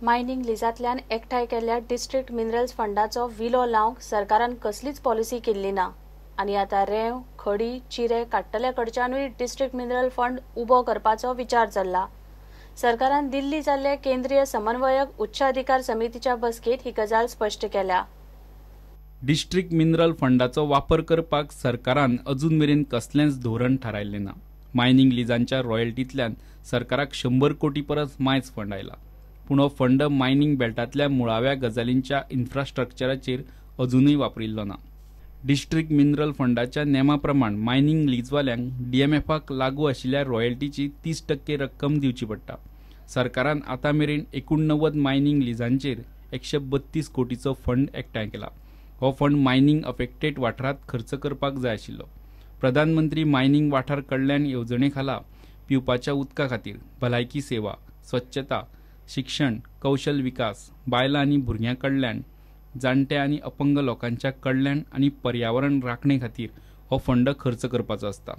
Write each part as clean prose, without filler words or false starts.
Mining लिजांतल्यान एकठांय केल्ल्या district minerals फंडाचो विलो लावंक सरकारान कसलीच पॉलिसी केल्ली ना आनी आतां रेंव, खडी, चिरे काडटल्या कडच्यानूय डिस्ट्रिक्ट मिनरल फंड उबो करपाचो विचार चल्ला. सरकारान दिल्ली जाल्ले केंद्रीय समन्वयक उच्चाधिकार समितीच्या बसकेत ही गजाल स्पश्ट केल्या. डिस्ट्रिक्ट मिनरल फंडाचो वापर करपाक सरकारान अजून मेरेन कसलेंच धोरण थारायल्लें ना. मायनिंग लिजांच्या रॉयल्टींतल्यान सरकाराक 100 कोटी परस मायज फंड आयला, पूण हो फंड मायनिंग बेल्टांतल्या मुळाव्या गजालींच्या इन्फ्रास्ट्रक्चराचेर अजूनय वापरिल्लो ना. डिस्ट्रिक्ट मिनरल फंडाच्या नेमा प्रमाण मायनिंग लीजवाल्यांक डीएमएफाक लागू आशिल्ल्या रॉयल्टीची 30% रक्कम दिवची पडटा. सरकारान आतां मेरेन 89 मायनिंग लिजांचेर 132 कोटीचो फंड एकठांय केला. हो फंड मायनिंग अफेक्टेड वाठारांत खर्च करपाक जाय आशिल्लो. प्रधानमंत्री मायनिंग वाठार कल्याण येवजणे खाला पिवपाच्या उदका खातीर, भलायकी सेवा, स्वच्छता, शिक्षण, कौशल विकास, बायलां आनी भुरग्यां कडल्यान, जाणट्या आनी अपंग लोकांच्या कल्याण आनी पर्यावरण राखणे खातीर हो फंड खर्च करपाचो आसता.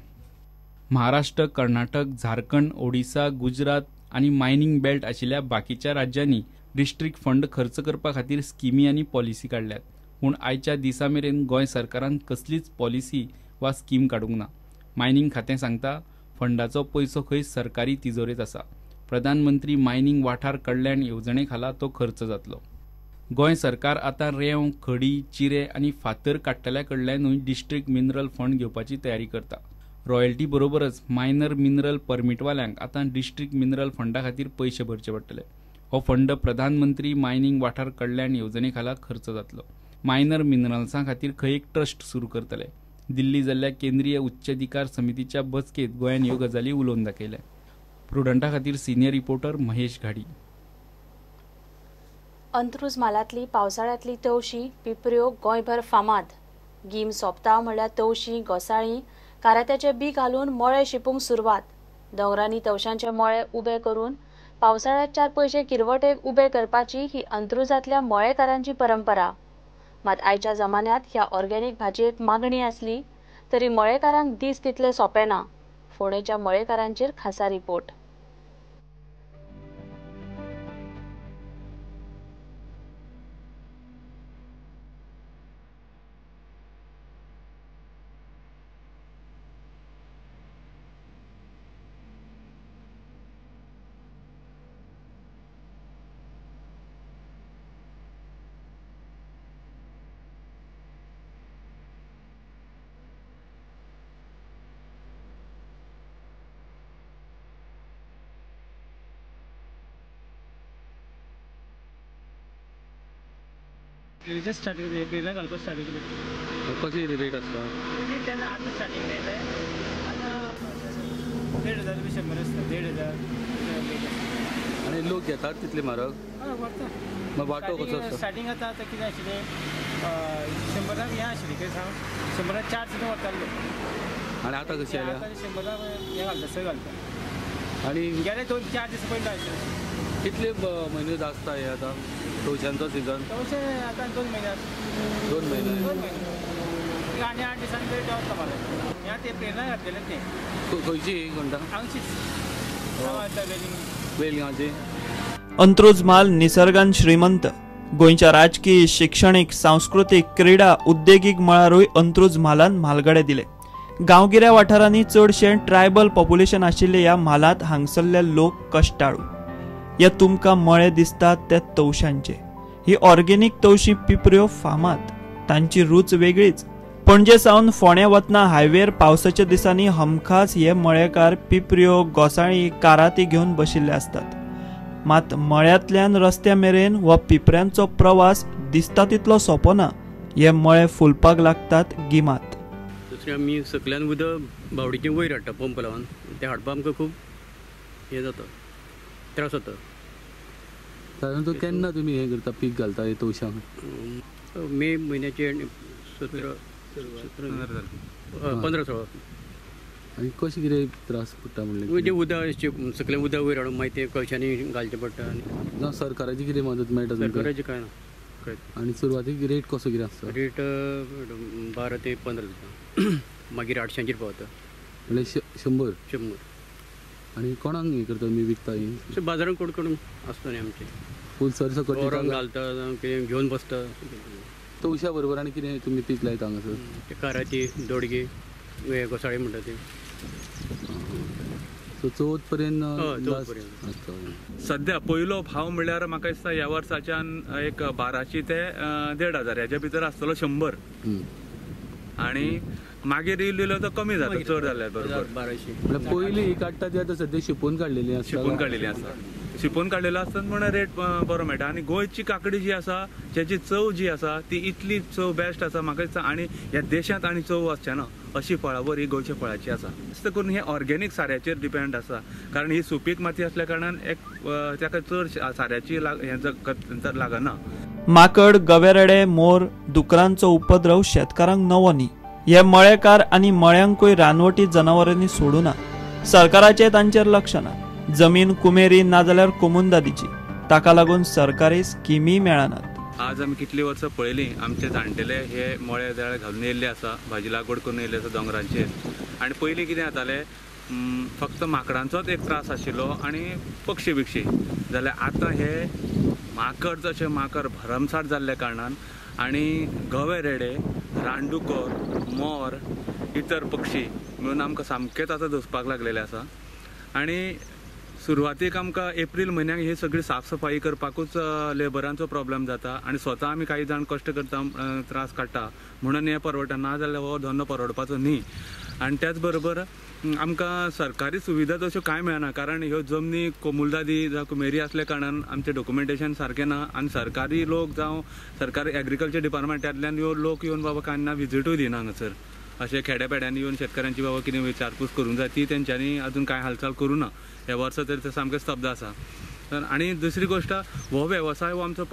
महाराष्ट्र, कर्नाटक, झारखंड, ओडिसा, गुजरात आनी मायनिंग बेल्ट आशिल्ल्या बाकीच्या राज्यांनी डिस्ट्रिक्ट फंड खर्च करपा खातीर स्किमी आनी पॉलिसी काडल्यात, पूण आयच्या दिसा मेरेन गोंय सरकारान कसलीच पॉलिसी वा स्कीम काडूंक ना. मायनिंग खातें सांगता फंडाचो पयसो खंय सरकारी तिजोरेंत आसा. प्रधानमंत्री मायनिंग वाठार कल्याण येवजणे खाला तो खर्च जातलो. गोंय सरकार आतां रेंव, खडी, चिरे आनी फातर काडटल्या कडल्यानूय डिस्ट्रिक्ट मिनरल फंड घेवपाची तयारी करता. रॉयल्टी बरोबरच मायनर मिनरल परमिटवाल्यांक आतां डिस्ट्रिक्ट मिनरल फंडा खातीर पयशे भरचे पडटले. हो फंड प्रधानमंत्री मायनिंग वाठार कल्याण येवजणे खाला खर्च जातलो. मायनर मिनरल्सां खातीर खंय एक ट्रस्ट सुरू करतले. दिल्ली जाल्ल्या केंद्रीय उच्चाधिकार समितीच्या बसकेंत गोंयान ह्यो गजाली उलोवन दाखयल्या. प्रुडंटा खातीर सिनियर रिपोर्टर महेश घाडी. अंत्रुज म्हालांतली पावसाळ्यांतली तवशी, पिपऱ्यो गोंयभर फामाद. गीम सोंपता म्हणल्यार तवशी, घोसाळीं, कारात्याचे बी घालून मळे शिपूंक सुरवात. दोंगरांनी तवशांचे मळे उबे करून पावसाळ्यांत 4 पयशे किरवटेक उबे करपाची ही अंत्रुजांतल्या मळेकारांची परंपरा. मात आयच्या जमान्यांत ह्या ऑर्गेनिक भाजयेक मागणी आसली तरी मळेकारांक दीस तितले सोंपे ना. फोंडेच्या मळेकारांचेर खासा रिपोर्ट. स्टार्टिंग एप्रिलाक घालपाक स्टार्टिंग केली. कसली रेट आसता? तेन्ना आतां स्टार्टिंग रेट आतां 1500 बी 100 आसता, 1500. आनी लोक घेतात तितले म्हारग? हय, व्हरता. मागीर वांटो कसो आसता? स्टार्टिंग आतां आतां कितें आशिल्लें 100 हें आशिल्लें कितें सांग, 100 4 सुद्दां व्हरताले लोक. आनी आतां कशी आयल्या? आतां 100 हें घालता, 6 घालता. आनी गेले 2-4 दीस पयलीं आशिल्लें. कितले म्हयने आसता हे आतां तवशांचो सिजन? तवशे आतां 2 म्हयने आसता. 2 म्हयने? 2 म्हयने आनी 8 दिसांनी तरी देंवता म्हारग. ह्या ते प्रेरणा घातलेले ते. खंयची म्हणटा? हांगचीच वेलिंगाची. अंत्रुज म्हाल निसर्गान श्रीमंत. गोंयच्या राजकीय, शिक्षणीक, सांस्कृतीक, क्रीडा, उद्देगीक मळारूय अंत्रुज म्हालान म्हालगडे दिले. गांवगिऱ्या वाठारांनी चडशें ट्रायबल पॉप्युलेशन आशिल्ले ह्या म्हालांत हांगसरले लोक कश्टाळू. या तुमकां मळे दिसतात ते तवशांचे. ही ऑर्गेनिक तवशी पिपऱ्यो फामाद. तांची रूच वेगळीच. पणजे सावन फोंड्या वतना हायवेर पावसाच्या दिसांनी हमखास हे मळेकार पिपऱ्यो, घोसाळीं, काराती घेवन बशिल्ले आसतात. मात मळ्यांतल्यान रस्त्या मेरेन हो पिपऱ्यांचो प्रवास दिसता तितलो सोंपो ना. हे मळे फुलपाक लागतात गिमात. दुसरें आमी सकल्यान उदक बावडीचें वयर हाडटा पंप लावन, तें हाडपाक आमकां खूब हें जाता, त्रास जाता. सादारण तो केन्ना तुमी हें करता, पीक घालता हे तवशांक? मे म्हयन्याचे 17, 15, 16. आनी कशें कितें त्रास पडटा म्हणलें? तें उदक सकलें उदक वयर हाडून मागीर तें कळशांनी घालचें पडटा. आनी जावं सरकाराची कितें मदत मेळटा? सरकाराची कांय ना. आनी सुरवातीक रेट कसो कितें आसता? रेट 12 ते 15 दिता, मागीर 800 पावता. म्हणल्यार 100? 100. आनी कोणाक हें करता तुमी विकता ही? बाजारान कोण कोण आसता न्ही आमचे फूल सरसकट घालता, कितें घेवन बसता. तवश्या बरोबर आनी कितें तुमी पीक लायता हांगासर? काराची, दोडगी, घोसाळी म्हणटा ती. सो चवथ पर्यंत? सद्या पयलो भाव म्हणल्यार म्हाका दिसता ह्या वर्साच्यान एक 1200 ते 1500 ह्याच्या भितर आसतलो 100, आनी मागीर इल्लो इल्लो तो कमी जाता चड जाल्यार बरोबर 1200. म्हणल्यार पयली ही काडटा ती आतां सद्या शिंपून काडलेली आसता. शिंपून काडलेली आसा, शिंपून काडलेलो आसता म्हणून रेट बरो मेळटा. आनी गोंयची काकडी जी आसा जेची चव जी आसा ती इतली चव बेस्ट आसा म्हाका दिसता, आनी ह्या देशांत आनी चव आसचे ना अशी फळावर ही गोंयच्या फळाची आसा. जास्त करून हे ऑर्गेनीक साऱ्याचेर डिपेंड आसा, कारण ही सुपीक माती असल्या कारणान एक ताका चड साऱ्याची हें लागना. माकड, गवेरेडे, मोर, दुकरांचो उपद्रव शेतकारांक नवो न्ही. हे मळेकार आनी मळ्यांकूय रानवटी जनावरांनी सोडूना. सरकाराचें तांचेर लक्ष ना. जमीन कुमेरी नाजाल्यार कोमुंदादीची, ताका लागून सरकारी स्किमी मेळनात. आज आमी कितलीं वर्सां पळयलीं आमचे जाणटेले हे मळे जाळे घालून येयल्ले आसा, भाजी लागवड करून येयल्ले आसा दोंगरांचेर. आनी पयलीं कितें जातालें, फक्त माकडांचोच एक त्रास आशिल्लो आनी पक्षी बिक्षी. जाल्यार आतां हे माकड जशे माकड भरमसाठ जाल्ल्या कारणान आनी गवे रेडे, रानडुकर, मोर, इतर पक्षी म्हणून आमकां सामकेंच आतां धोसपाक लागलेले आसा. आनी सुरवातीक आमकां एप्रील म्हयन्याक ही सगळी साफ सफाई करपाकूच लेबरांचो प्रॉब्लम जाता आनी स्वता आमी कांय जाण कश्ट करता, त्रास काडटा म्हणून हें परवडटा, ना जाल्यार हो धंदो परवडपाचो न्ही. आनी त्याच बरोबर आमकां सरकारी सुविधा तश्यो कांय मेळना, कारण ह्यो जमनी कोमुलदादी जावं कुमेरी आसल्या कारणान आमचें डॉक्युमेंटेशन सारकें ना आनी सरकारी लोक जावं सरकारी एग्रीकल्चर डिपार्टमेंटांतल्यान ह्यो लोक येवन बाबा कांय ना विजिटूय दिना हांगासर. अशें खेड्यापेड्यांनी येवन शेतकऱ्यांची बाबा कितें विचारपूस करूंक जाय ती तेंच्यांनी अजून कांय हालचाल करूं ना. ह्या वर्सा तरी तें सामकें स्तब्ध आसा. तर आनी दुसरी गोश्ट, हो वेवसाय हो आमचो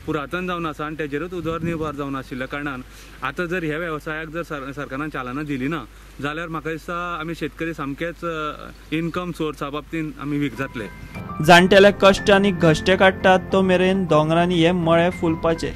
पुरातन जावन आसा आनी तेजेरूच उदरनिर्वाह जावन आशिल्ल्या कारणान आतां जर ह्या वेवसायाक जर सरकारान चालना दिली ना जाल्यार म्हाका दिसता आमी शेतकरी सामकेच इनकम सोर्सा बाबतीन आमी वीक जातले. जाणटेले कश्ट आनी घश्टे काडटात तो मेरेन दोंगरांनी हे मळे फुलपाचे.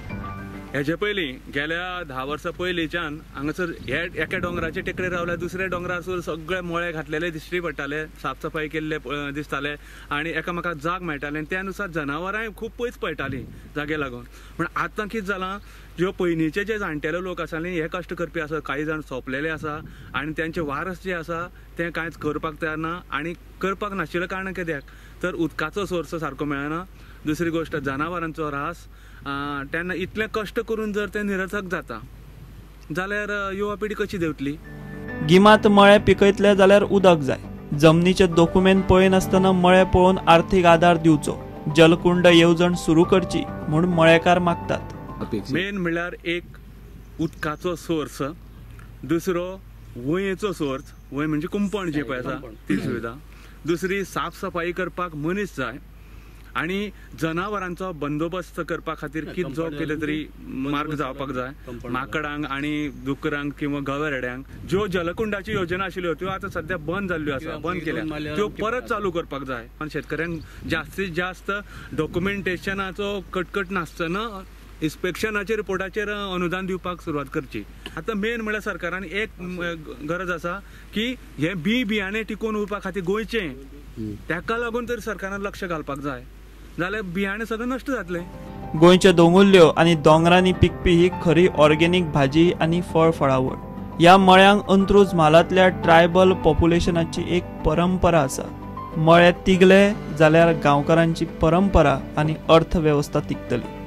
हेजे पयलीं गेल्या 10 वर्सां पयलींच्यान हांगासर हे एका दोंगराचे टेकडेर रावल्या दुसऱ्या दोंगरार सगळे मळे घातलेले दिश्टी पडटाले, साफसफाई केल्ले दिसताले आनी एकामेकाक जाग मेळटाले आनी त्या नुसार जनावरांय खूब पयस पळटालीं जागे लागून. पूण आतां कितें जालां, ज्यो पयलींचे जे जाणटेले लोक आसा न्ही हे कश्ट करपी आसा, कांय जाण सोंपलेले आसा आनी तेंचे वारस जे आसा ते कांयच करपाक तयार ना. आनी करपाक नाशिल्ल्या कारणान कित्याक तर उदकाचो सोर्स सारको मेळना, दुसरी गोश्ट जनावरांचो ऱ्हास, तेन्ना इतलें कश्ट करून जर तें निरर्थक जाता जाल्यार युवा पिढी कशी देंवतली? गिमांत मळे पिकयतले जाल्यार उदक जाय. जमनीचे दोकुमेंत पळयनासतना मळे पळोवन आर्थीक आदार दिवचो. जलकुंड येवजण सुरू करची म्हूण मळेकार मागतात. मेन म्हणल्यार एक उदकाचो सोर्स, दुसरो वंयेचो सोर्स, वंय म्हणजे कुंपण जी पळय आसा ती सुविधा, दुसरी साफ सफाई करपाक मनीस जाय आनी जनावरांचो बंदोबस्त करपा खातीर कितें जो कितें तरी मार्ग जावपाक जाय. माकडांक आनी दुकरांक किंवा गवेरेड्यांक ज्यो जलकुंडाची योजना आशिल्ल्यो त्यो आतां सद्या बंद जाल्ल्यो आसा, बंद केल्या, त्यो परत चालू करपाक जाय. आनी शेतकऱ्यांक जास्तीत जास्त डॉक्युमेंटेशनाचो कटकट नासतना इन्स्पेक्शनाचे रिपोर्टाचेर अनुदान दिवपाक सुरवात करची. आतां मेन म्हळ्यार सरकारान एक गरज आसा की हे बी बियाणे टिकोवन उरपा खातीर गोंयचें, ताका लागून तरी सरकारान लक्ष घालपाक जाय, जाल्यार बियाणे सगळें नश्ट जातलें. गोंयच्यो दोंगुल्ल्यो आनी दोंगरांनी पिकपी ही खरी ऑर्गेनीक भाजी आनी फळ फळावळ. ह्या मळ्यांक अंत्रुज म्हालांतल्या ट्रायबल पॉप्युलेशनाची एक परंपरा आसा. मळे तिगले जाल्यार गांवकारांची परंपरा आनी अर्थवेवस्था तिगतली.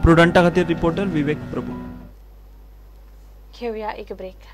प्रुडंटा खातीर रिपोर्टर विवेक प्रभू. घेऊया एक ब्रेक.